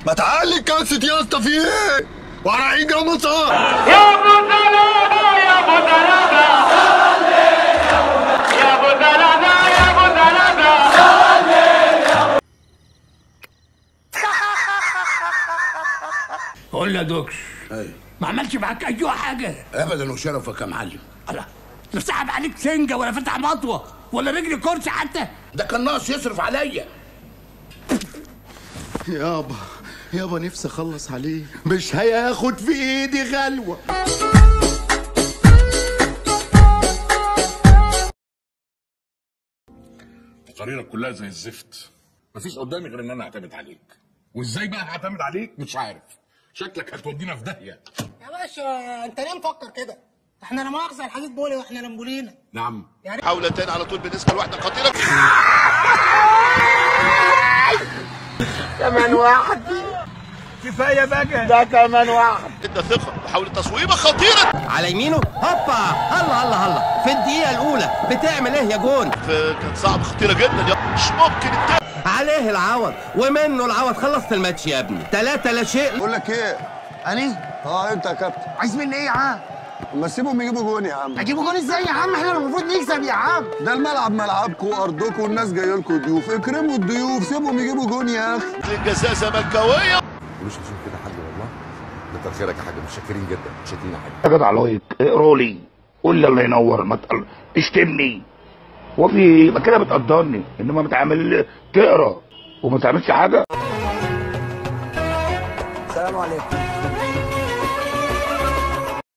ما تعلي الكاسيت يا اسطى، في ايه؟ ورايحين جاموسه. يا ابو سلامه يا ابو سلامه يا ابو سلامه يا ابو سلامه. قول يا دوكش. ايوه. ما عملش معاك اي حاجة ابدا وشرفك يا معلم. الله، لا سحب عليك سنجه ولا فتح مطوه ولا رجل كرسي حتى. ده كان ناقص يصرف عليا. يابا يابا نفسي اخلص عليه، مش هياخد في ايدي غلوه. تقاريرك كلها زي الزفت، مفيش قدامي غير ان انا اعتمد عليك. وازاي بقى هعتمد عليك مش عارف، شكلك هتودينا في داهية. يا باشا انت ليه مفكر كده؟ احنا لا مؤاخذة الحديد بولي واحنا لمبولينا. نعم يعني حاولتين على طول بالنسبة لواحدة خطيرة. كمان واحد كفاية بقى، ده كمان واحد. ادى ثقة، محاولة تصويبه خطيرة على يمينه. هوبا، الله الله الله، في الدقيقة الاولى بتعمل ايه يا جون؟ كانت صعبة خطيرة جدا، يا مش ممكن التاني. عليه العوض ومنه العوض. خلصت الماتش يا ابني 3-0. بقول لك ايه؟ اني؟ انت يا كابتن عايز مني ايه يا عم؟ ما سيبهم يجيبوا جون يا عم. اجيبوا جون ازاي يا عم؟ احنا المفروض نكسب يا عم. ده الملعب ملعبكم وارضكم والناس جاية لكم ضيوف، اكرموا الضيوف، سيبهم يجيبوا جون يا اخي. الجزاء زملكاويه. مش هشوف كده حاج والله. كتر خيرك يا حاج، متشكرين جدا، متشكرين يا حاج. يا جدع like، اقرا لي، قول لي الله ينور، ما اشتمني. وفي يبقى كده بتقدرني، انما ما تعمل تقرا وما تعملش حاجة. السلام عليكم.